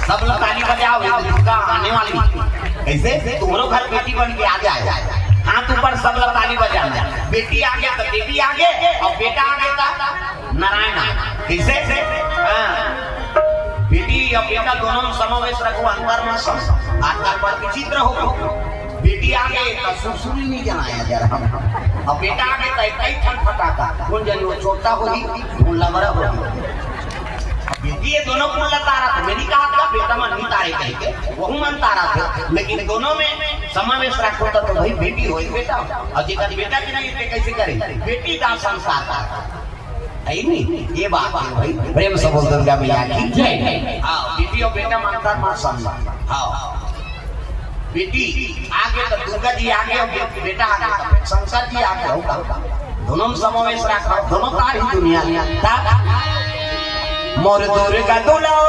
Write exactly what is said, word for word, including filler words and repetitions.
सब लोग ताली बजाओ, ये दुर्गा आने वाली। कैसे? तुम्हारो घर बेटी बन के आ जाए, हाथ ऊपर, सब लोग ताली बजाना। बेटी आगे तो देवी आगे, और बेटा आगे तो नारायण आगे। कैसे? हाँ। बेटी और बेटा दोनों में समावेश रखो, अंतर में सम, आकार पर विचित्र हो। बेटी आगे तो सुरसुरी नहीं जनाया जा रहा, और बेटा आगे तो एक ही ठन फटाका, कौन जाने वो छोटा होही, कौन लमड़ा होही। अब बेटी ये दोनों कुल तारा थे, मैं नहीं कहा था बेटा मन नहीं तारे कह के, वहू मन तारा थे, लेकिन दोनों में समावेश रखो तो, तो भाई बेटी हो एक बेटा हो। और जेकर बेटा के नहीं, ते कैसे करे? बेटी का संसार का है नहीं, ये बात है भाई। प्रेम से बोल दुर्गा मैया की जय। हाँ, बेटी और बेटा मानता माँ समझा। हाँ, बेटी आगे तो दुर्गा जी आगे हो, बेटा आगे तो शंकर जी आगे हो, दोनों में समावेश रखा, दोनों तार ही दुनिया। तब मोर दुर्गा दुलार